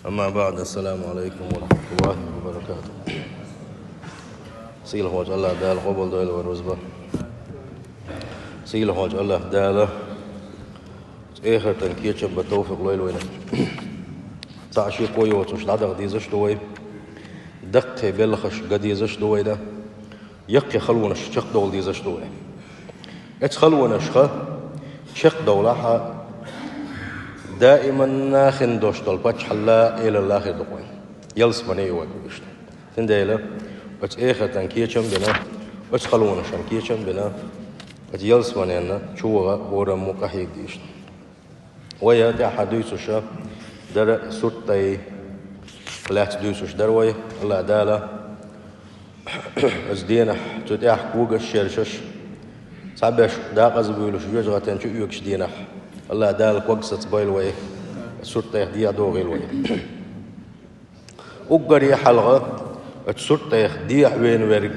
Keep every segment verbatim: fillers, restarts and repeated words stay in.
أما بعد، السلام عليكم ورحمة الله وبركاته. Сийлахьчу АллахӀ Дала къобалдойла вай рузба. Сийлахьчу АллахӀ Дала эхартан кечам бан товфикъ лойла вайна. Цхьа шеко йоцуш дӀадаха дезаш ду вай, даккхий белхаш ган дезаш ду вайна, яккхий халонаш чекхдовла дезаш ду вай. Эцу халонашха чекхдовлахь, даиманна хин долуш долу паччахьалла, элалла хир ду-кх вайн. Ялсамане ю вай иштта. Цундела оцу эхартан кечам бина, оцу халонашан кечам бина, оцу ялсаманенна чу ваха хӀораммо къахьега дезаш ду. Вай тӀаьхьа дуьйцуш дара сурт тӀай лаьцна дуьйцуш дара вай, АллахӀ Дала оцу денахь цу тӀехь когаш шершаш, цхьаберш декъаза буьйлуш, жоьжахатин чу оьгуш денахь, АллахӀ Дала ког сацабойла вай, сурт тӀех дехьа дохийла вай. Уггаре хьалха оцу сурт тӀех дехьа вена верг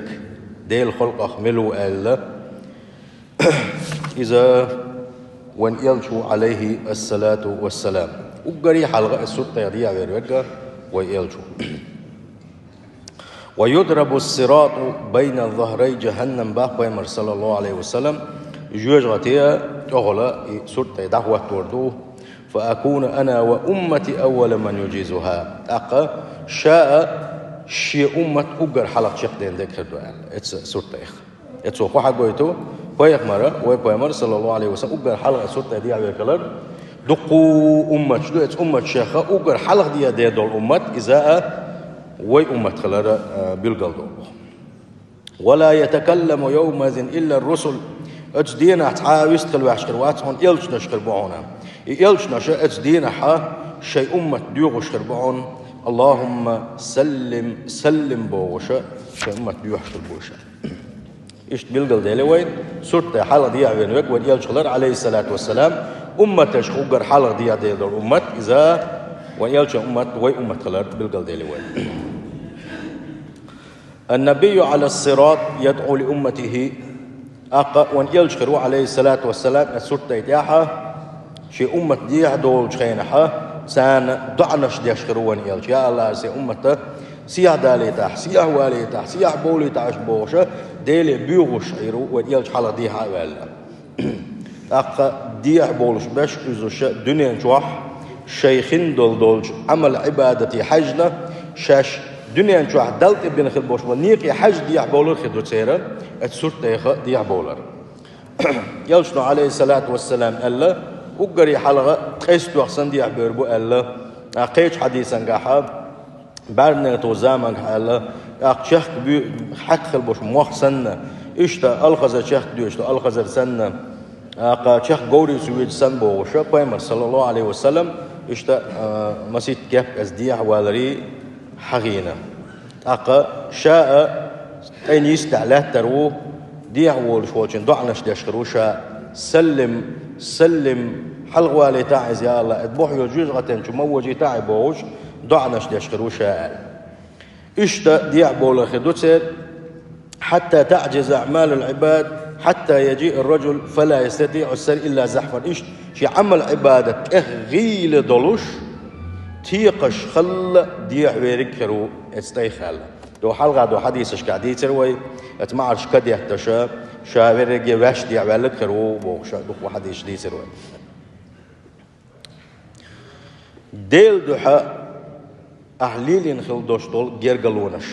Делан халкъах мила ву аьлла, иза вайн элча ву, Ӏалайхи ассалату вассалам. Уггаре хьалха оцу сурт тӀех дехьа вена верг вайн элча ву. ويضرب الصراط بين ظهري جهنم, боху пайхамара, саллаллаху Ӏалайхи ва саллам, жоьжахати тӀехула и сурт тӀе дӀахӀоттор ду. فأكون أنا وأمتي أول من يجيزها. ТӀаккха ша а, шен уммат уггар хьалха чекхден дерг хир ду аьлла, эцу сурт тӀех. Эцо хӀун хьагойту? Пайхамара, вай пайхамар, саллаллаху Ӏалайхи ва саллам, уггар хьалха сурт тӀе дехьа вер хилар, дуккха умматаш ду, эцу умматашех уггар хьалха дехьа дер долу уммат, иза а вай уммат хилар а билгалдо. ولا يتكلم يومئذ إلا الرسل. Оцу денахь цхьа а вистхила ваьш хир вац хьуна, элчанаш хир бу хьуна. И элчанаша оцу денахьа шайн уммат доьхуш хир бу хьуна, اللهم سلم سلم бохуша, шайн уммат доьхуш хир бу ша. Иштта билгалдели вайн, сурт тӀе хьалха дехьа вена верг вайн элча хилар, Ӏалайхи салату вассалам, умматашха уггар хьалха дехьа дер долу уммат, иза вайн элчан уммат, вай уммат хилар билгалдели вайн. النبي على الصراط يدعو لأمته. ТӀаккха вайн элча хир ву, Ӏалайхи салату вассалам, оцу сурт тӀе тӀехьа, шен уммат дехьа долучу хенахьа, царна доӀанаш деш хир ву вайн элча. Я АллахӀ, сан уммата сехьа далийтахь, сехьа валийтахь, сехьа бовлийтахь аша бохуша, Деле боьхуш хир ву вайн элча хьалха дехьа а ваьлла. ТӀаккха дехьа бовлуш беш иза ша дуьнен чохь шайн хин долу долчу Ӏамал-Ӏибадате хьаьжна, шаьш дуьнен чохь Далла тӀе бина хир болуш болу некъе хьаьжна дехьа бовлар хир ду церан, оцу сурт тӀеха дехьа бовлар. Элчано, Ӏалайхи салату вассалам, аьлла, уггаре хьалха ткъеста тоьхна санна дехьа бер бу аьлла, а кхечу хьадисангахьа, бӀаьрнетан заманахь аьлла, тӀаккха чехка буь-, хьаькхна хила болуш мох санна, иштта алхазар чехка доьшуш ду, алхазар санна, тӀаккха чехка говрийчу вуьйцу санна бохуша, пайхамар, саллаллаху Ӏалайхи ва саллам, иштта, а, масийтта кеп эца дехьа валаре хьахийна. ТӀаккха ша а тӀайн йистехь лаьттар ву, дехьа волуш волчун доӀанаш деш хир ву ша, саллим, саллим, хьалхавалийтахь иза, я АллахӀ, эта бохь йолу жоьжахатин чу ма вожийтахь и бохуш, доӀанаш деш хир ву ша аьлла. Иштта дехьа бовлар хир ду церан, حتى تعجز أعمال العباد، حتى يجيء الرجل فلا يستطيع السير إلا زحفا. Иштта шен Ӏамал-Ӏибадат тӀех гӀийла долуш, текхаш халла дехьа верг хир ву эца тӀех аьлла. До хьалха до хьадисашкахь дийцира вай, эца маӀарш кадетташа, ша верриге ваьш дехьа ваьлларг хир ву бохуша, дукха хьадисаш дийцира вай. Делан дуьхьа ахь лелийна хила долуш долу гергарлонаш.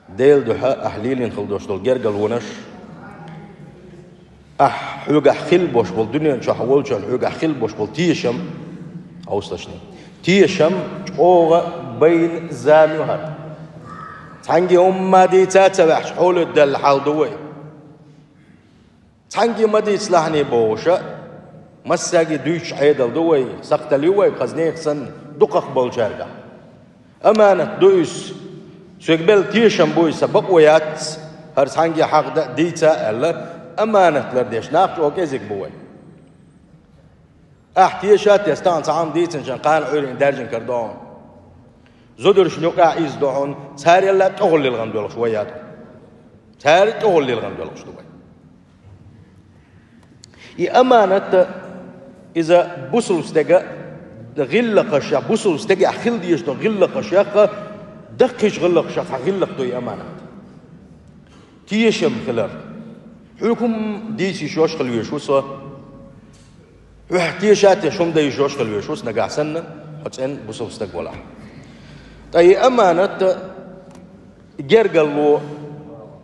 Делан дуьхьа ахь лелийна хила долуш долу гергарлонаш. Ахь хьоьгахь хила болуш болу, дуьнен чохь волчун хьоьгахь хила болуш болу тешам, хьовсалаш. Тешам чӀогӀа байна зама ю хӀара. Цхьаьнгге хӀумма ма дийца а ца ваьхьча, хьоле даьлла хьал ду вай. Цхьаьнгге ма дийца лахьаний бохуша, массаьрга дуьйцуш Ӏедал ду вай, сакхтал ю вай, хаза нехан санна, дукхах болчаьргахь. Аманат ду иза. Соьга белла тешам бу иза, сан бакъо яц, хӀара цхьаьнгге хьахдан а, дийца а аьлла, аманат лардеш нах чӀогӀа кӀезиг бу вай. Ахь теша а тесна, тахана цхьа Ӏам дийцинчун кхана Ӏуьйранна даьржина кара ду хьуна. Зударшна юкъахь иза ду хьуна, царел а тӀехула лилгӀан доьлхуш вай яц. Цара тӀехула лилгӀан доьлхуш ду вай. И аманат, иза бусалба стеган гӀиллакхашех, бусалба стагехь хила дезаш долу гӀиллакхашех, даккхийчу гӀиллакхашех цхьа гӀиллакх ду и аманат. Тешам хилар. Хьоьга хӀума дийца йиш йолуш хила везаш ву со. Хьоьга теша а тешаш хӀума дан йиш йолуш хила везаш ву со нагахь санна, хьо цӀена бусалба стаг валахь. Ткъа и аманат гергарло,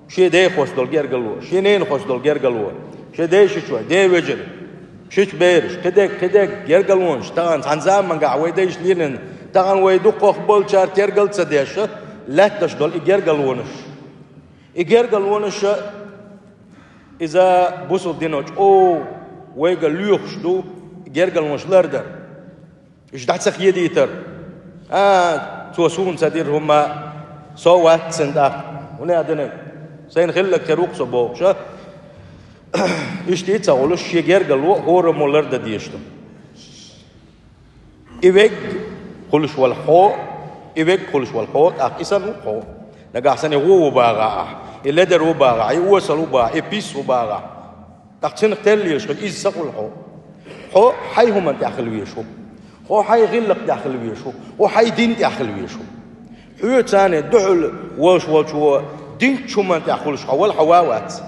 шен ден хӀоста долу гергарло, шен ненан хӀоста долу гергарло, шен ден шичой, ден вежарий, шича бераш, кхидерг, кхидерг гергарлонаш, тахана цхьана заманахь вай дайша лелийна, тахана вай дукхах болчара тергал а ца деш, лаьтташ долу и гергарлонаш. И гергарлонаш, иза бусалба дино чӀогӀа вайга лоьхуш ду, и гергарлонаш лардар. Уьш дӀа ца хедийтар. А, цо суна ца дира хӀума, со вац цунна тӀаккха. ХӀунда аьлла, сайна хилларг хир ву-кх со бохуш, а? Иштта ца хуьлуш, шен гергарло хӀораммо лардан дезаш ду. И вегга хуьлуш вала хьо, и вегга хуьлуш вала хьо, тӀаккха и санна ву хьо. Нагахь санна и гӀо ву бахахь, и ледар ву бахахь, и осал ву бахахь, и пис ву бахахь. ТӀаккха цунах тера лелаш хила, иза ца хуьлу хьо. Хьо хьайн хӀуманна тӀехь хила везаш ву. Хьо хьайн гӀиллакх тӀехь хила везаш ву. Хьо хьайн дин тӀехь хила везаш ву. Хьоьца цхьаьна дуьхьал волуш волчо динчу хӀуманна тӀехь хуьлуш хьо вала, хьо ван вац.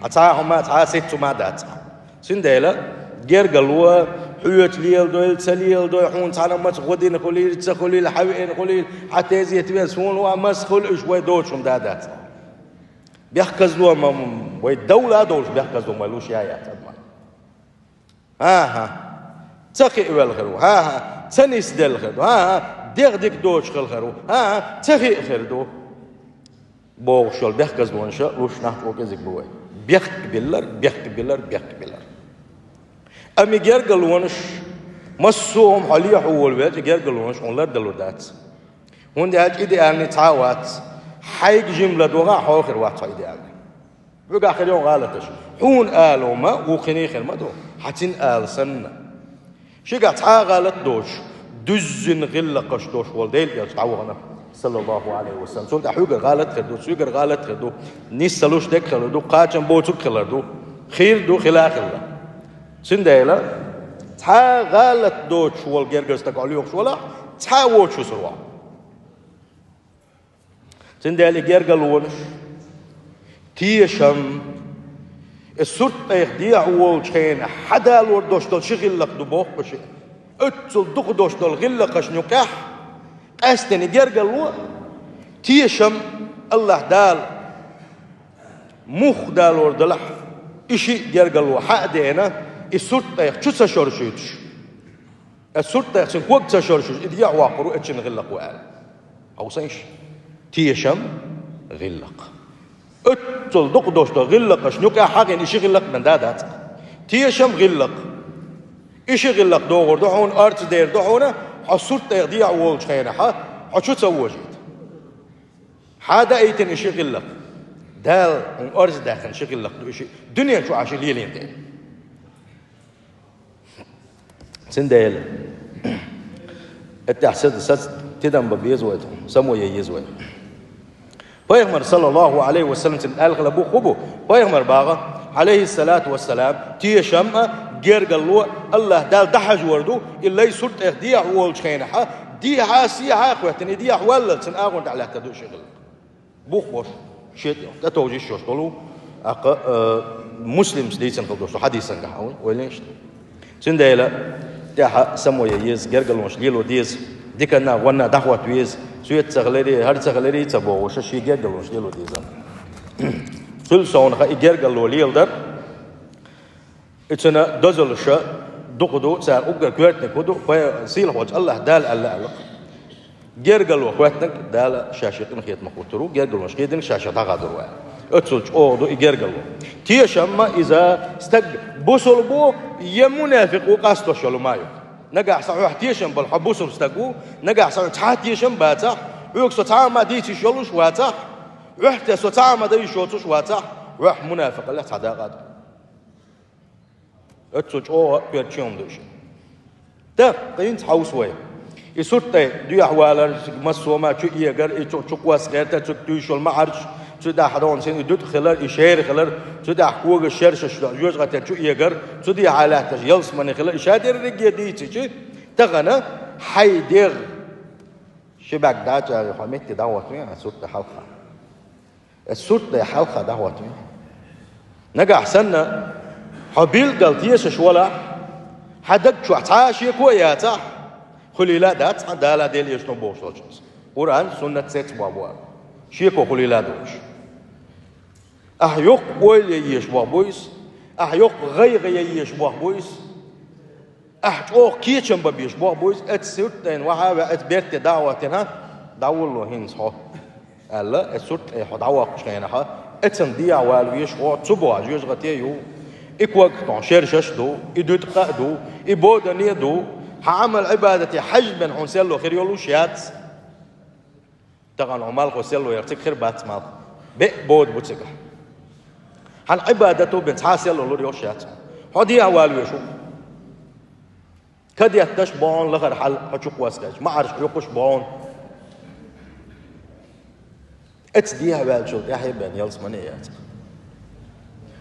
Хьан цхьа а хӀума, цхьа а сиц хӀума дац хьан. Цундела гергарло хьоьца леладойла, ца леладой, хьуна цхьана маца гӀо дина хуьлийла, ца хуьлийла, хьан веана хуьлийла, хьан тезета веана, суна ван маса хуьлу, уьш вай доцуш хӀума дан дац хьан. Бехказло ма, вай довла а долуш бехказло ма луш яц адаман. ХӀан-хӀа, ца хиъна велла хир ву, хӀан-хӀа, ца нисделла хир ду, хӀан-хӀа, дегӀ дика доцуш хилла хир ву, хӀан-хӀа, ца хиъна хир ду бохуш йолу бехказлонаш луш нах чӀогӀа кӀезиг бу вай. Бехк биллар, бехк биллар, бехк биллар. Амма и гергарлонаш, массо а хӀума хьо лехьа волавелча, и гергарлонаш хьуна лардалур дац. ХӀунда аьлча идеальный цхьа а вац. Хьайга жимма ладогӀахь, хьо хир вац хьо идеальный. Хьоьгахь хир йолу гӀалаташ. Хьуна ала хӀума вукхуьнан хир ма ду, хьан цуьнан ала санна. Шегахь цхьа а гӀалат доцуш, дуьззина гӀиллакхаш долуш волу Делан элча дӀавахана, саллаллаху Ӏалайхи ва саллам. Цунна тӀехь хьоьгара гӀалат хир ду, соьгара гӀалат хир ду, нис ца луш дерг хилар ду, кхачам боцург хилар ду, хир ду, хила а хилла. Цундела цхьа а гӀалат доцуш волу гергара стаг хьо лоьхуш валахь, цхьа а воцуш ву со ван. Цундела и гергарлонаш, тешам, и сурт тӀех дехьа волчу хенахь хьадалор долуш долу ши гӀиллакх ду боху шиъ. Оццул дукха долуш долу гӀиллакхашна юкъехь къаьстина и гергарло, тешам, АллахӀ Дала муха далор далахь, и шиъ гергарло хьа а деана, и сурт тӀех чу ца шоршуьйтуш. Ас сурт тӀех цуьнан ког ца шоршуш, и дехьа воккхур ву, эццул шина гӀиллакх ву аьлла. Хьовсийша? Тешам, гӀиллакх. Оццул дукха долуш долу гӀиллакхашна юкъахь хьахийна и ши гӀиллакх бен да дац. Тешам, гӀиллакх. И ши гӀиллакх догӀур ду хьуна, орца дер ду хьуна, хьо сурт тӀех дехьа волчу хенахь, хьо чу ца вожийта. Хьа даийтина и ши гӀиллакх. Дала хьуна орца даьккхина ши гӀиллакх ду и ши. Дуьнен чу Ӏаш и лелийна дела. Цундела аттахь саца, саца тидам бан беза вай тхо, само ян еза вай. Пайхамар, саллаллаху Ӏалайхи ва саллам, цуьнан аьлла хила бу хӀун бу? Пайхамар баха, Ӏалайхиссалату вассалам, тешам а, гергарло а АллахӀ Далла дӀахьажор ду, и лай сурт тӀех дехьа волчу хенахь, дехьа а, сехьа а кхоьттина, и дехьа валлал цуьнан агӀонна тӀехь лаьттар ду и ши гӀиллакх. Бух бош, шен тӀе тӀетовжа йиш йолуш долу, аккха, а, Муслимс дийцина хила долуш ду хьадисангахь, ойла йина иштта. Цундела тӀаьхьа само ян еза, гергарлонаш лело деза, диканна а, гӀонна а дӀахӀотта веза, соьца ца хиларе, хӀара ца хиларе ца бохуш, шен гергарлонаш лело деза. Цул совнаха и гергарло леладар, и цуьнан дозаллаш дукха ду, цара уггар коьртаниг хӀун ду, пай-, сийлахьчу АллахӀ Дала аьлла аьлла-кх. Гергарло хӀоьттинарг Дала ша шен къинхетамах хӀуттур ву, гергарлонаш хединарг ша шех дӀагӀадур ву аьлла. Оццул чӀогӀа ду и гергарло. Тешам а иза стаг бусалба ву я мунафикъ ву къастош йолу ма ю. Нагахь санна хьох тешам болу хьо бусалба стаг ву, нагахь санна хьох цхьа а тешам бацахь, хьоьга со цхьа а хӀума дийца йиш йолуш вацахь, хьох тӀе со цхьа а хӀума дан йиш йоцуш вацахь, хьох мунафикъаллех цхьа дакъа а ду. Оццул чӀогӀа коьртачу хӀума ду и шиъ. ТӀаккха хӀинца хьовса вай. И сурт тӀе доьхьа валар, массо а хӀума чу эгар, и чу, чу кхосса гӀертар, цуьнга туьйсуш йолу маӀарш, цу тӀехь догӀна син и дуьтӀа хилар, и шера хилар, цу тӀехь когаш, шершаш йожагӀатера чу эгар, цу дехьа лаьтташ ялсамани хилар, и ша дерриге дийцичи, Тахана хьай дегӀ ши бӀаьрг дӀачӀагӀий хьо метте дӀахӀоттаве, сурт тӀе хьалха. Э, сурт тӀе хьалха дӀахӀоттаве. Нагахь санна хьо билггал тешаш валахь, хьан даг чохь цхьа а шеко а яцахь, хуьлийла а дац хьан Дала, Делан Элчано бохуш долчунца. Къуръан, суннат цецбохь бу аьлла. Шеко хуьлийла а долуш. Ахьа йоккха ойла ян езаш бохь бу иза, ахьа йоккха гӀайгӀа ян езаш бохь бу иза, ахьа чӀогӀа кечам бан безаш бохь бу иза, оцу сурт тӀе вахьа а ваьхьа, оцу берте дӀа а хӀоттийна, дӀаволало хӀинца хьо, аьлла, оцу сурт тӀе хьо дӀавоккхучу хенахь, оцунна дехьавала везаш хьо, цу бохь жоьжахате ю, и когах хьуна шершаш а ду, и дуьткъа а ду, и бодане а ду, хьан Ӏамал-Ӏибадате хьаьжна бен хьуна серло хир йолуш яц. Тахана хьо малхо серло яр цига хир бац малх. Беа бода бу цигахь. Хьан Ӏибадато бен цхьа а серло лур йолуш яц. Хьо дехьавала везаш ву. Ка детташ бу хьуна лахара хьал хьо чу кхоссахьча, маӀарш хьо юкъуш бу хьуна. Оцу дехьаваьллачул тӀаьхьа бен ялсамане а яц.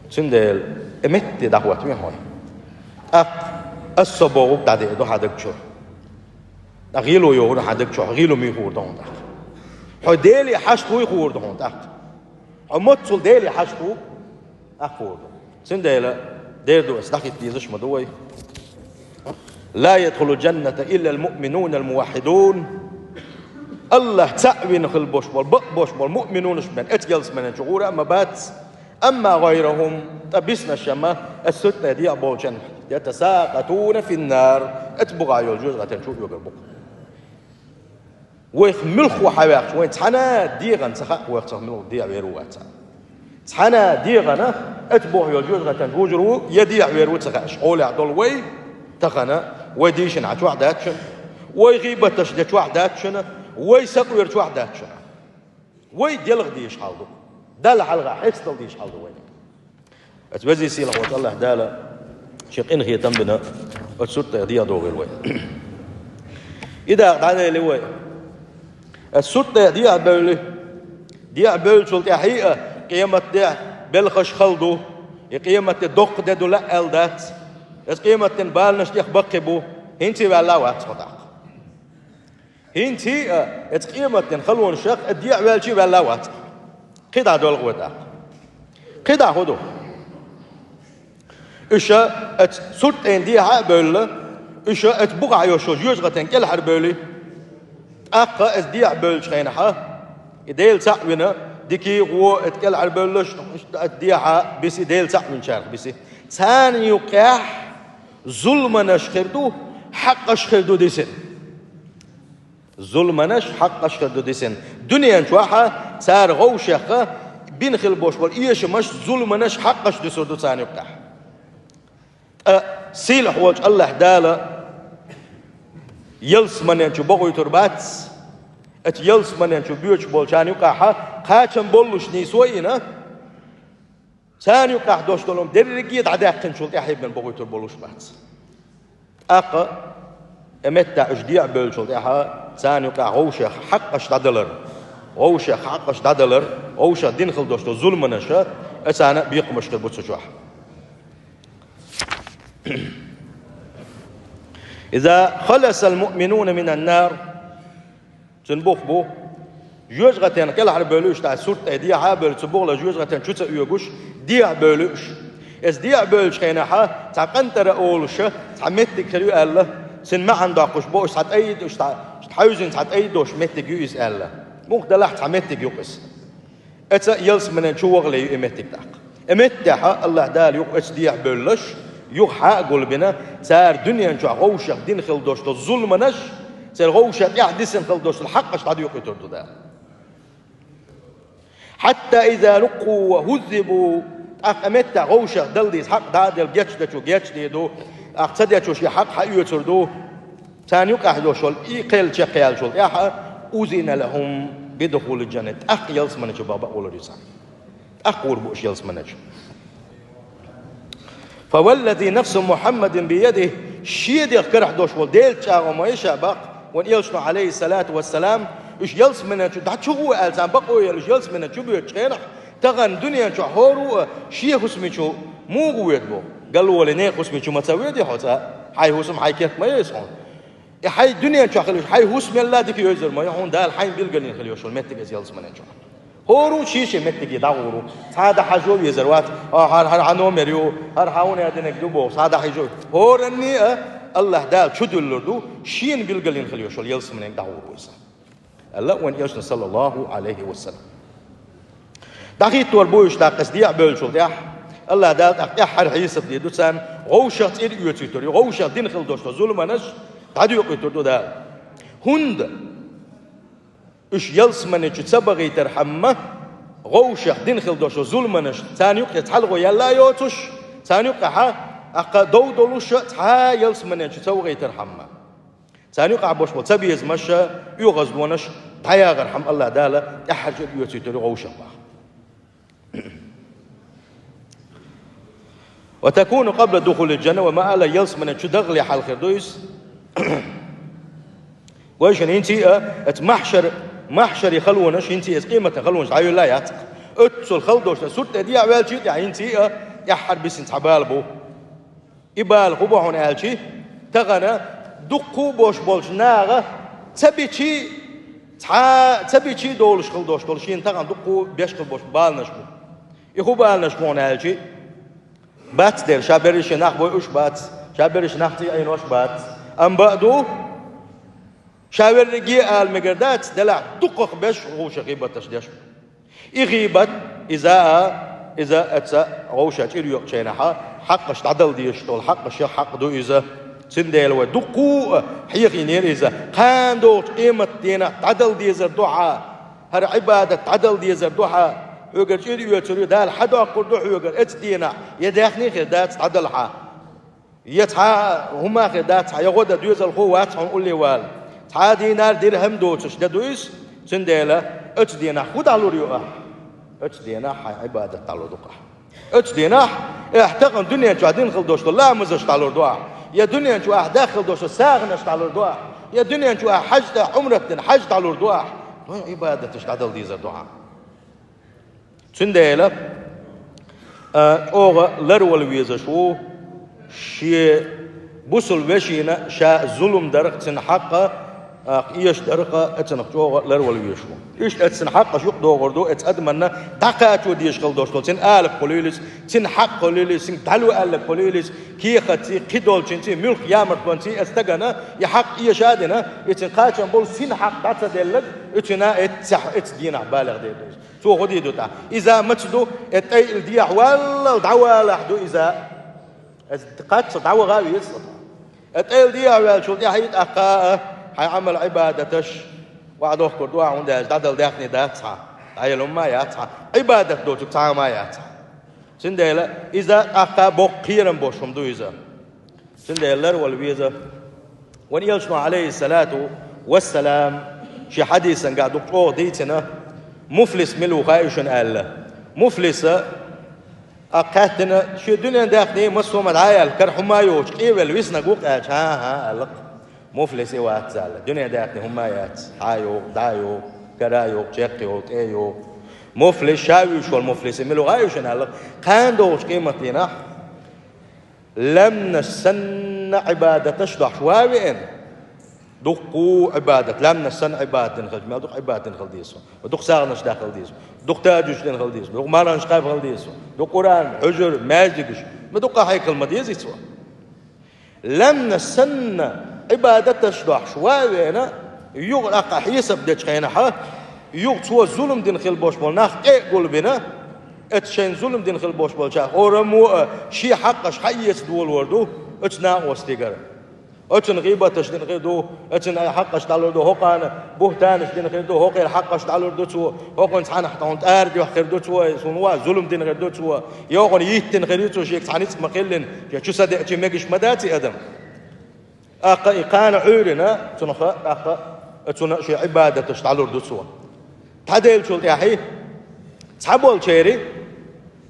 Цундела и метте дӀахӀоттаве хьо. ТӀаккха ас со бохург дӀадеа ду хьан даг чуьра. ТӀаккха гӀийла йогӀур ду хьан даг чохь, гӀийла муьйхур ду хьуна тӀаккха. Хьо Деле хьашт вуй хуур ду хьуна тӀаккха. Хьо моццул Деле хьашт ву, тӀаккха хуур ду. Цундела дера ду ас, дӀахӀитта дезаш ма ду вай. «لا يدخل الجنة إلا المؤمنون الموحدون». АллахӀ цхьаъ вина хила болуш болу, бакъ болуш болу муъминунаш бен оцу ялсаманен чу гӀур а ма бац. «أما غيرهم», ткъа биснарш ма, оцу сурт тӀе дехьа болчарна, «يتساقطون في النار», оцу бухахь йолу жоьжахатин чу оьгур бу-кх. Вайх муьлхха хьан ваьхча, вайн цхьана а дегӀана ца хаьа, вайх цхьа муьлхха дехьавер ву, вац. Цхьана а дегӀана оцу бухахь йолу жоьжахатин чу вужур ву я дехьавер ву ца хаьаш, хьолехь долу вай тахана, вай дийшина хьан чохь дац шуна, вай гӀийбаташ дечохь дац шуна, вай сакъоьручохь дац шуна. Вай делха дийша хьал ду. Далла хьалха хьестал дийша хьал ду вайна. Оцу везий сийлахь волчу АллахӀ Дала шен къинхетам бина, оцу сурт тӀе дехьа догӀийла вай. И дакъа дӀадели вай. Оцу сурт тӀе дехьа бевлли, дехьа бевллачул тӀаьхьа а къематде белхаш хала ду, и къематде доккха де ду лаьа аьлла дац. Оцу къематден баланаш тӀех баккхий бу, хӀинца ваьлла вац хьо тӀаккха. ХӀинца а оцу къематден халонашах а дехьаваьлча а ваьлла вац. КхидӀа долу вай тӀаккха. КхидӀа хӀун ду? Уьш оцу сурт тӀе дехьа а бевлла, уьш оцу бухахь йолчу жоьжахатин кӀелхьара бевлли, тӀаккха оцу дехьа бевллачу хенахь, и Дела цхьаъ вина, дика, вон, оцу кӀелхьара бевлларш, оцу дехьа биси, Дела цхьаъ винчарах биси. Царна юккъехь зуламанаш хир ду, хьакъаш хир ду дисина. Зуламанаш, хьакъаш хир ду дисина. Дуьнен чохь а цара вовшех бина хила болуш болу эшамаш, зуламанаш, хьакъаш дуьсур ду царна юккъехь. Ткъа сийлахь волчу АллахӀ Дала ялсаманен чу бохуьйтур бац, оцу ялсаманен чу боьдуш болчарна юккъехь кхачам боллуш нийсо а йина, царна юккъехь долуш долу дерриге а дӀадаьккхинчул тӀаьхьа бен бохуьйтур болуш бац. ТӀаккха и меттехь уьш дехьа бевллачул тӀаьхьа царна юккъехь вовшех хьакъаш дӀадалар, вовшех хьакъаш дӀадалар, вовшех дина хила долуш долу зуламанаша, оцарна а бекхамаш хир бу цу чохь. «إذا خلص المؤمنون من النار». Цуьнан бух бу, жоьжахатин кӀелхьара бевлли уьш, тӀаккха сурт тӀе дехьа а бевлла, цу бухахь жоьжахатин чу ца оьгуш, дехьа бевлли уьш. Иза дехьа бевллачу хенахь, цхьа къантӀара олуш, цхьа меттиг хир ю аьлла, цуьнан маьӀна доккхуш бохуш, цхьа тӀай, уьш цхьа, хьаьвзина цхьа тӀай долуш меттиг ю иза аьлла. Муха делахь цхьа меттиг ю-кх иза. Оцу ялсаманен чу вахале ю и меттиг тӀаккха. И меттехь АллахӀ Дала юха оцу дехьа бевлларш, юха хьа а гулбина, цара дуьнен чохь вовшех дина хила долуш долу зуламанаш, церан вовшех тӀаьхьа дисина хила долуш долу хьакъаш дӀадоькъуьйтур ду Дала. «حتى إذا رقوا وهذبوا», тӀаккха и меттехь вовшех дала деза хьакъ дӀа а делла, гечдечо гечдийр ду, тӀаккха ца дечо шен хьакъ хьаоьцур ду. Царна юкъахь йолуш йолу и кхел чекхъяьллачул тӀаьхьа, «أذن لهم بدخول الجنة», тӀаккха ялсаманен чу бан бакъо лур ю царна. ТӀаккха гӀур бу уьш ялсаманен чу. «فوالذي نفس محمد بيده», шен дегӀ карахь долуш волу Делан чӀагӀо ма ю ша бакъ, вайн Элчано, Ӏалайхиссалату вассалам, уьш ялсаманен чу дӀа чу гӀо аьлла царна бакъо елла уьш ялсаманен чу боьдучу хенахь, тахана дуьнен чохь хӀора а шен хӀусамечу муха воьду боху? Галволий, нехан хӀусамечу ма ца воьдий хьо цкъа? Хьайн хӀусам, хьайн кент ма ю иза хьуна. И хьай дуьнен чохь хила йиш, хьай хӀусамелла дика йовзар ма ю хьуна, Дала хьайна билгалйина хила йиш йолу меттиг иза ялсаманен чохь. ХӀора а шен-шен меттиге дӀагӀур ву. Цхьа а дӀа хьажо везар вац, а, хьара, хьара хьан номер ю, хьара хьан хӀун а динарг ду боху, цхьа а дӀа хьажо. ХӀоранна а АллахӀ Дала чудуьллур ду, шена билгалйина хила йиш йолу ялсаманенга дӀагӀур ву иза. Аьлла вайн элчано, саллаллаху Ӏалайхи ва саллам. ДӀахӀиттор бу уьш тӀаккха, аса дехьа бевллачул тӀаьхьа, АллахӀ Дала тӀаккха тӀаьххьара хьесап дийр ду царна, гӀовшах цӀера оьцуьйтур ю, гӀовшах дина хила долуш долу зуламанаш дӀадоькъуьйтур ду Дала. ХӀунда уьш ялсамани чу ца бахийтархьама, гӀовшах дина хила долуш долу зуламанаш, царна юккъе цхьалгӀо яьлла а йоцуш, царна юккъехьа, тӀаккха дов долуш а цхьа а ялсамани чу ца вахийтархьама. Царна юкъахь болуш болу цабезамаш а, оьгӀаздонаш а дӀаяхархьама, АллахӀ Дала тӀаьххьара чӀир оьцуьйтур ю гӀовшах баха. «Ва такуну къабла духулил джанна», ва ма ала, ялсамани чу дахале хьалха хир ду иза. Вайшинна хӀинца а, оцу махьшар-, махьшаре халонаш, хӀинца а оцу къематан халонаш дӀайолла яц. Оццул хала долуш, сурт тӀе дехьаваьлча а тӀехь хӀинца а, тӀаьххьара бисина цхьа бала бу. И бала хӀун бу хьуна аьлча, тахана дуккха а болуш болчу наха ца бичи, цхьа а ца бичи долуш хила долуш долу, шена тахана дуккха а беш хила болуш баланаш бу. И хӀун баланаш бу хьуна аьлча, бац дера, ша берриш нах бойуш бац, ша берриш нах цӀий Ӏенош бац. Амма бакъ ду, ша верриге а ала мегар дац, делахь дукхах беш гӀовшах гӀийбаташ деш бу. И гӀийбат, иза а, иза а, оцу гӀовша чӀир йоькъучу хенахь, хьакъаш дӀадала дезаш долу хьакъашех хьакъ ду иза. Цундела вай дуккха а хьехийнера иза. Кхана догӀучу къематан дийнахь дӀадала дезар ду хьан, хӀара Ӏибадат дӀадала дезар ду хьан. Хьоьгара чӀир оьцур ю, Дала хьадоккхур ду хьоьгара оцу дийнахь, я даьхни хир дац дӀадала хьан. Я цхьа а хӀума хир дац хьан, я гӀо дан доьзалхо вац хьуна улле вала. Цхьа а динар, дирхӀам доцуш де ду иза, цундела оцу дийнахь хӀун дӀалур ю ахь? Оцу дийнахь хьайн Ӏибадат дӀалур ду-кх ахь. Оцу дийнахь ахь тахана дуьнен чохь дина хила долуш долу ламазаш дӀалур ду ахь, я дуьнен чу ахь даьхна хила долуш долу сагӀанаш дӀалур ду ахь, я дуьнен чу ахь хьаьж тӀе, Ӏумрат дина хьаьж дӀалур ду ахь. Ну, Ӏибадаташ дӀадала дезар ду хьан. Цундела, а, чӀогӀа ларвала везаш ву шен бусалба вешина ша зулам дарх, цуьнан хьакъ, а, эшаш дарх, оцунах чӀогӀа ларвала везаш ву. Иштта оцу цуьнан хьакъаш юкъадогӀур ду, оцу адамна дӀакхачо дезаш хила долуш долу, цуьнан алапа хуьлийла иза, цуьнан хьакъ хуьлийла иза, цуьнан дӀалу аьлларг хуьлийла иза, кехатций, кхидолчуьнций, муьлхха ямартлонций оцу стагана и хьакъ эша а дина, и цуьнан кхачам болу син хьакъ дӀа ца делларг, и цуьнан эццехь, оцу дийнахь балех дер ду иза. Цо хӀун дийр ду тӀаккха? Иза маца ду, и тӀайилла дехьа валлал дӀавалахь ду иза. Иза кхаччалц дӀаваха а веза. И тӀайилла дехьа ваьллачул тӀаьхьа и тӀаккха а хьайн Ӏамал-Ӏибадаташ охьадохкур ду ахь, хӀунда аьлча дӀадала даьхни дац хьан, дӀаяла хӀума а яц хьан, Ӏибадат доцург цхьа хӀума а яц хьан. Цундела иза тӀаккха боккха кхерам болуш хӀума ду иза. Цундела ларвала веза. Вайн элчано, Ӏалайхиссалату вассалам, шен хьадисангахь дукха чӀогӀа дийцина, муфлис мила ву хаий шуна аьлла. Муфлиса, а, кхаьттина, шен дуьнен даьхни массо а ма дӀа а яьлла, кара хӀума а йоцуш, къевелла виснарг ву-кх аьлча, хӀан-хӀа, аьлла-кх. Муфлис и вац аьлла. Дуьнен даьхни хӀума а яц, хьа а йогӀу, дӀа а йогӀу, кара а йогӀу, чекх а йогӀу, тӀе а йогӀу. Муфлис, ша вуьйш волу муфлис мила ву хаий шуна аьлла. Кхана догӀучу къематан дийнахь лаьмнаш санна Ӏибадаташ дохьуш ван а веана, дуккха а Ӏибадат, лаьмнаш санна Ӏибадат дина хилча, мел дукха Ӏибадат дина хила деза цо, дукха сагӀанаш даьхна хила деза цо, дукха тажуьдаш дина хила деза цо, дукха марханаш кхаьбна хила деза цо, дукха Къуръан, хьуьжар, маьждигаш, ма дукха хьекхал ма дезий цо. Лаьмнаш санна Ӏибадаташ дохьуш ван а веана, юха тӀаккха хьесап дечу хенахьа, юха цо зулам дина хила болуш болу нах тӀе а гулбина, оцу шайна зулам дина хила болуш болчарах хӀораммо а шен хьакъаш хьаэца долор ду оцу накъостигара. Оцунна гӀийбаташ дина хир ду, оцунна хьакъаш дӀалур ду, хӀокхарна буьхтанаш дина хир ду, хӀокхеран хьакъаш дӀалур ду цо, хӀокхунна цхьанхьа тӀе хьуна тӀара доьхна хир ду цо, суна ван зулам дина хир ду цо, я хӀокхунна йиттина хир ю цо, шега цхьа ницкъ ма хиллина, я чу са деача мегаш ма дац и адам. ТӀаккха и кхана Ӏуьйрина, цунах а, тӀаккха а цунна шен Ӏибадаташ дӀалур ду цо. ДӀаделлачул тӀаьхьа цхьаболчеран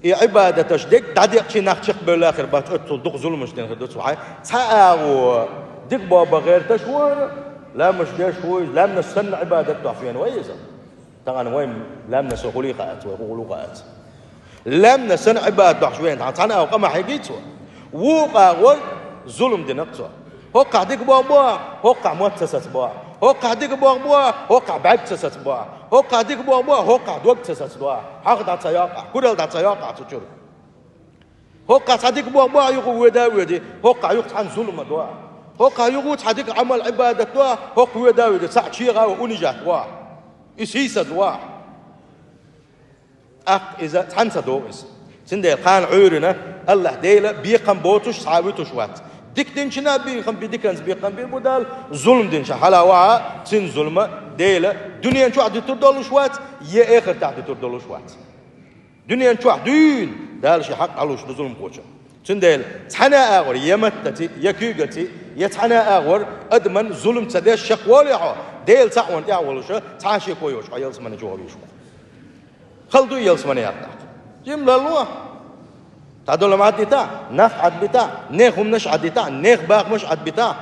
и Ӏибадаташ дерг дӀадекъчий нах чекхбевлла хир бац, оццул дукха зуламаш дина хир ду цо хьайн. Цхьа агӀо дика боху бан гӀерташ ву, лаьмнаш деш ву иза, лаьмнаш санна Ӏибадат дохьуш веана вай иза. Тахана вай лаьмнаш хуьлий хаац, вай хӀун хуьлу хаац. Лаьмнаш санна Ӏибадат дохьуш веана, тахана цхьана агӀор къа ма хьегий цо. Вукху агӀор зулам дина-кх цо. ХӀокхахь дика боху боху, хӀокхахь мотт ца сацабо. ХӀокхахь дика боху боху, хӀокхахь бӀаьрг ца сацабо. ХӀокхахь дика боху боху, хӀокхахь дог ца сацадо. ХьагӀ дӀа ца йоккхахь, куралла дӀа ца йоккхахь цу чуьра. ХӀокхахь цхьа дика боху боху, юха вода а воьду, хӀокхахь юха цхьаьна зулам до. ХӀокхахь юха цхьа дика Ӏамал, Ӏибадат до, хӀокху вода а воьду, цхьаъ чегӀа а унижат во. И сийсаз во. ТӀаккха иза цхьаьна ца догӀу иза. Цундела кхана Ӏуьйранна АллахӀ Дела бекхам боцуш цхьа а вуьтуш вац. Дика динчунна а бекхам бу, диканца бекхам бийр бу Дала, зулам динчунна хьала ваха, цуьнан зулам Дела дуьнен чохь дитур долуш вац, я эхартахь дитур долуш вац. Дуьнен чохь дуьйна Дала шен хьакъ дӀалуш ду зуламхочун. Цундела цхьана а агӀор, я маттаца, я куьйгаца, я цхьана а агӀор адаман зулам ца деш шек волий хьо, Дела цхьаъ ван тӀехь волуша, цхьа а шеко йоцуш хьо ялсамани чу гӀовеш ву. Хала ду ялсамани яхь тӀаккха. Жимма лало. ДӀадолу ма Ӏаддита, нах Ӏадбита, нехан хӀуманаш Ӏаддита, нехан бахамаш Ӏадбита.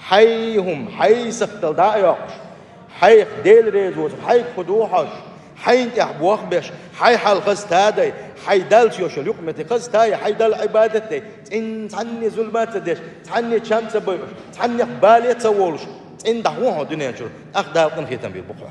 Хьайн хӀума, хьайн сахтал дӀа а йоккхуш, хьайх Дела реза воцург хьайга хӀун ду хьожуш, хьайна тӀехь бох беш, хьайн хьал хаза тадай, хьайн Далла йолуш йолу юкъаметтиг хаза тайа, хьайн Далла Ӏибадат дей, цӀинна цхьанне зулма ца деш, цхьанне чам ца бойуш, цхьаннех бале а ца волуш, цӀинна дӀахьо хьо дуьнен чуьра, тӀаккха Дала къинхетам бийр бу хьох.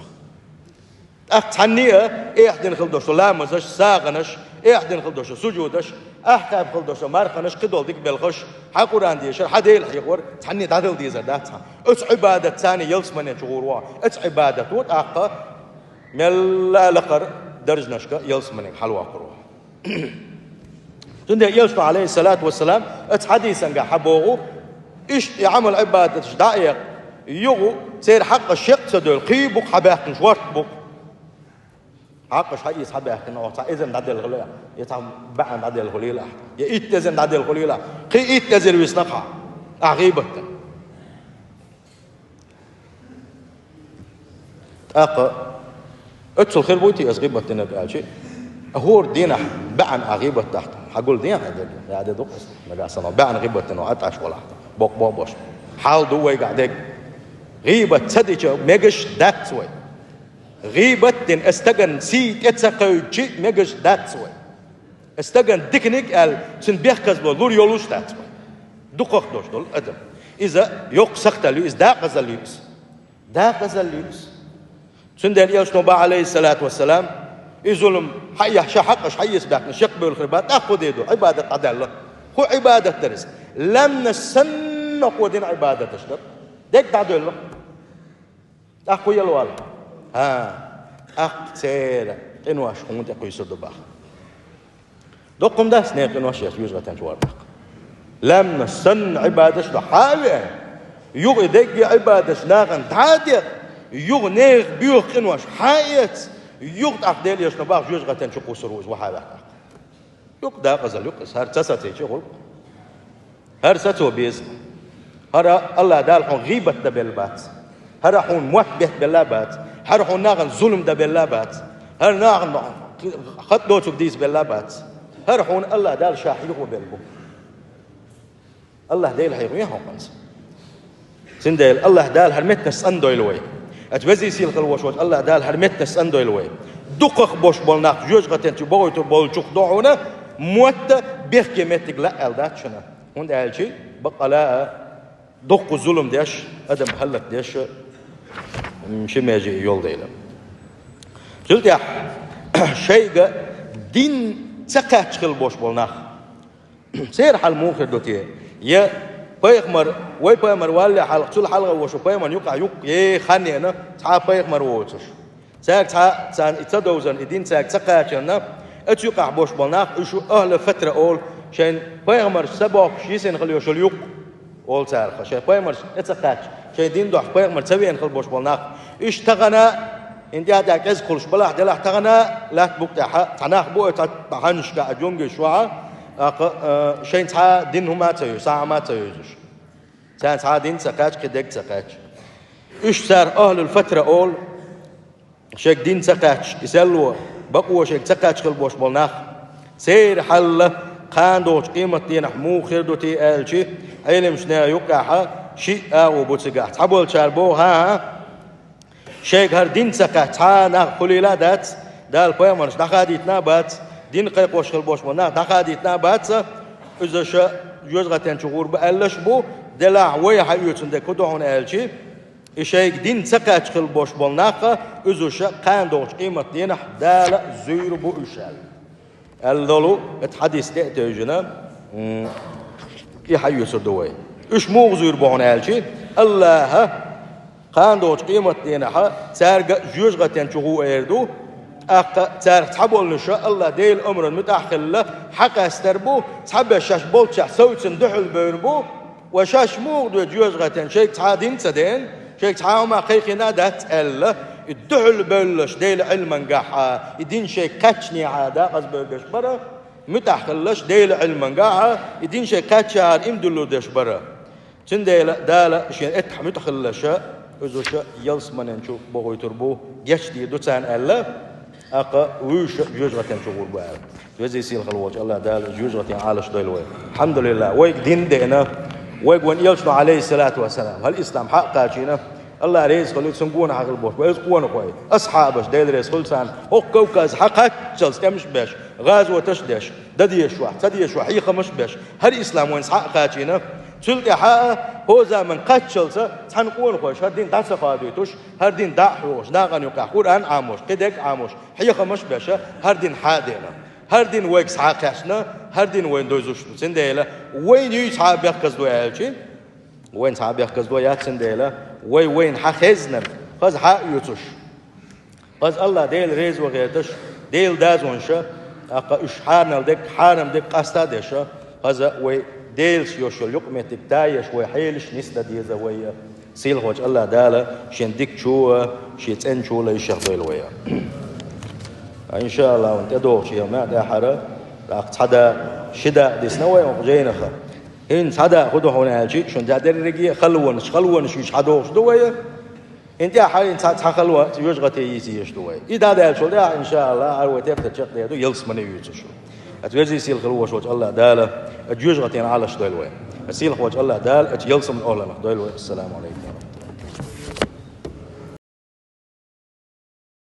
ТӀаккха цхьанне а эхь дина хила долуш ламазаш, сагӀанаш, эхь дина хила долуш сужудаш, ахь кхаба хила долуш марханаш, кхидолу дика белхаш, хьан Къуръан дешар, хьан Дела хьехор, цхьанне дӀадала дезар дац хьан. Оцу Ӏибадат царна ялсамане чу гӀур ву, оцу Ӏибадато тӀаккха мелла а лакхара даржанашка ялсаманега хьалавоккхур ву. Цундела Элчано, Ӏалайхиссалату вассалам, оцу хьадисангахь хьан боху, иштта и Ӏамал-Ӏибадаташ дӀа а эккха, юха церан хьакъаш шек а ца девлла, кхин а бу-кх хьан баьхкинчу, ворхӀ бу-кх. Хьакъаш хьан эца хьан баьхкина, оха цхьа эзарна дӀаделла хуьлийла, я цхьа баьӀна дӀаделла хуьлийла ахь, я итт эзарна дӀаделла хуьлийла ахь, кхин итт эзар висна-кх хьан, ахь гӀийбат дина. ТӀаккха оццул хир буй те аса гӀийбат динарг аьлча, а хӀора дийнахь баьӀна ахь гӀийбат дахь, хьан гул дехьа дерг, я де дукха аса, нагахь санна баьӀна гӀийбат дина Ӏа тӀаш валахь, боккъал а беш. Хьал ду вайгахь дерг. ГӀийбат ца дича мегаш дац вай. ГӀийбат дина, аса стаган сий тӀе ца кхевдича мегаш дац вай. Аса стаган диканиг аьлла, цуьнан бехказло лур йолуш дац вай. Дукхах долуш долу адам. Иза йоккха сахталла ю, иза дакъазалла ю иза. Дакъазалла ю иза. Цундела Элчано боху, Ӏалайхиссалату вассалам, и зулам хьаэцна, шен хьакъаш хьаэца баьхкина шек бевлла хир бац, тӀаккха хӀун дийр ду, Ӏибадат дӀадаьлла. ХӀун Ӏибадат дара иза? Ламнаш санна кхо дина Ӏибадаташ дара. Дерг дӀадоьлла. ТӀаккха хӀун яла вала? ХӀан, тӀаккха церан къинош хьуна тӀе кхуьйсур ду боху. Доккха хӀума дац нехан къинош еш жоьжахатин чу вар тӀаккха. Ламнаш санна Ӏибадаташ ду хьан а веана, юха и дерриге Ӏибадаташ нахана дӀа а декъна, юха нехан боьха къинош хьан а эцна, юха тӀаккха Делан Элчано боху жоьжахатин чу кхуссур ву иза, вахьаваьхна тӀаккха. Юкъа дакъазалла юкъа иза, хӀара ца сацийча гӀуллакх. ХӀара сацо беза. ХӀара АллахӀ Дала хьуна гӀийбат дан белла бац. ХӀара хьуна мотт бетта белла бац. ХӀара хьуна нахана зулам дан белла бац. ХӀара нахана хатӀ доцург дийца белла бац. ХӀара хьуна АллахӀ Дала Ша хьехо белла бу. АллахӀ Дела хьехаве хьо кхунца. Цундела АллахӀ Дала хӀара меттанаш цӀандойла вай. Оцу везий сийлахь волчу АллахӀ Дала хӀара меттанаш цӀандойла вай. Дукхах болуш болу нах жоьжахатин чу бохуьйтур болчух до хьуна, мотта бехке меттиг лаьа аьлла дац шуна. ХӀунда аьлча баккъала а дуккха зулам деш, адам хӀаллакдеш, м, ши меже йолу дела. Цул тӀаьхьа шайга дин ца кхаьчча хила болуш болу нах. Церан хьал муха хир ду те? Я пайхамар, вай пайхамар валле хьалха, цул хьалха ву шу пайхамарна юкъахь юккъе хан еана цхьа а пайхамар воцуш. Цаьрга цхьа а царна и ца довзарна, и дин цаьрга ца кхачарна, оцу юкъахь болуш болу нах, уьш шу ахӀлу фатра олу, шайн пайхамарш ца бохкуш йисина хила йолуш йолу юкъ. Олу цара, шайн пайхамарш тӀе ца кхаьчча, шайн дин дохьуш пайхамар ца веана хила болуш болу нах. Уьш тахана, хӀинца тӀаьхьа кӀезиг хуьлуш балахь делахь, тахана лаьтта букъа тӀехь цхьа нах бу, оцу цхьа хьаннашка а, жуьнгаш чохь а, тӀаккха, а, шайн цхьа дин хӀума а ца йовзуш, цхьа а хӀума а ца йовзуш. Царна цхьа а дин ца кхаьчча, кхин дерг ца кхаьчча. Уьш цара ахӀлул фатра олу. Шайга дин ца кхаьчча, и серло, бакъо шайга ца кхаьчча хила болуш болу нах, церан хьал кхана долчу къематдийнахь муха хир ду те аьлча, Ӏеламчу нехан юккъехь шиъ агӀо бу цигахь. Цхьаболчара боху, хӀан-хӀа, шайга хӀара дин ца кхаьчча цхьа а нах хуьлийла а дац, Дала пайхамарш дӀахадийтина а бац, дин кхайкхош хила болуш болу нах дӀахадийтина а бац, иза ша жоьжахатин чу гӀур бу аьллаш а бу, Делахь вай хьаоьцун дерг хӀун ду хьуна аьлчи, и шайга дин ца кхаьчча хила бош болу нах, уьзуш кхана догӀучу къематденахь Дала зуьйр бу уьш аьлла. Аьлла долу, это хьадис тӀе а тевжина, м, и хьаоьцур ду вай. Уьш муха зуьйр бу хьуна аьлчи, Аллаха кхана догӀучу къематденахь цаьрга жоьжахатен чу гӀу эр ду, тӀаккха цаьрца цхьаболуш Аллах Делан омран муьтӀахь хилла хьакъастар бу, цхьаберш шаьш болччехь совцина дуьхьал бевр бу, ва шаьш муха доьду жоьжахатен, шайга цхьа а дин ца деана, шайга цхьа а хӀума кхайкхийна а дац аьлла, и дуьхьал бевллаш Делан Ӏилмангахь, и дин шайга кхаьчнехь дакъазбевр деш бара, муьтӀахь хилалаш Делан Ӏилмангахь, и дин шайга кхаьччахьара иман дуьллур деш бара. Цундела Дала шен эттахь муьтӀахь хилалаш, уьзуш ялсаманен чу бохуьйтур бу, гечдийр ду царна аьлла, тӀаккха вуьйш жоьжахатен чу гӀур бу аьлла. Везий сийлахь волчу Аллах Дала жоьжахатен Ӏалаш дойла вай. Алхьамдулиллах, вайга дин а деана, вайга вайн элчано, Ӏалайхиссалату вассалам, хӀара ислам хьа а кхачийна, Аллах реза хуьлийла цунна гонахьа хила болуш болу оцу къонахойн асхьабаш, Дела реза хуьлда царна, хӀокху Кавказехь хьакхаччалц тӀемаш а беш, гӀазоташ а деш, дан дезаш вахь, ца дезаш вахь хьехамаш а беш, хӀара ислам вайна схьа а кхачийна, цул тӀаьхьа а, хӀокху заманан кхаччалца цхьана къонахойша хӀара дин дӀа ца хадуьйтуш, хӀара дин дӀа а хьоьхуш, нахана юкъахь Къуръан а Ӏамош, кхидерг а Ӏамош, хьехамаш а беш, хӀара дин схьа а деана. ХӀара дин вайга схьа а кхаьчна, хӀара дин вайна дозуш ду. Цундела вайна юй цхьа а бехказло аьлчи, вайна цхьа а бехказло яц, цундела вай вайна хьан хезнарг хаза схьа а оьцуш, хаза Аллах Дела реза ван гӀерташ, Делан дозанаш, тӀаккха уьш хьарам дерг, хьарам дерг къаста а деш, хаза вай Делаца йолуш йолу юкъаметтиг тайеш, вай хьелаш нисдан деза вай. Сийлахь волчу Аллах Дала шен дикачу а, шен цӀеначу а лайшех дойла вай. Ин ша Аллах, вайн тӀедогӀучу хӀуманна тӀаьхьара, тӀаккха цхьа дакъа, ши дакъа дисна вай хӀокху жайнах. ХӀинца цхьа дакъа хӀун ду хьуна аьлчи, шуна дерриге а халонаш, халонаш юьйцуш схьадогӀуш ду вай. ХӀинца тӀаьхьа хӀинца цхьа, цхьа халон, жоьжахате йийца езаш ду вай. И дӀадаьллачул тӀаьхьа, ин ша Аллах, хӀара вай тептар чекхдер ду, ялсамане оьцуш. Аса везий сийлахь волуш волчу Аллах Дала оцу жоьжахатен Ӏалаш дойла вай. Аса сийлахь волчу Аллах Дала оцу ялсаманин охӀланах дойла вай. Ассаламу Ӏалайкум.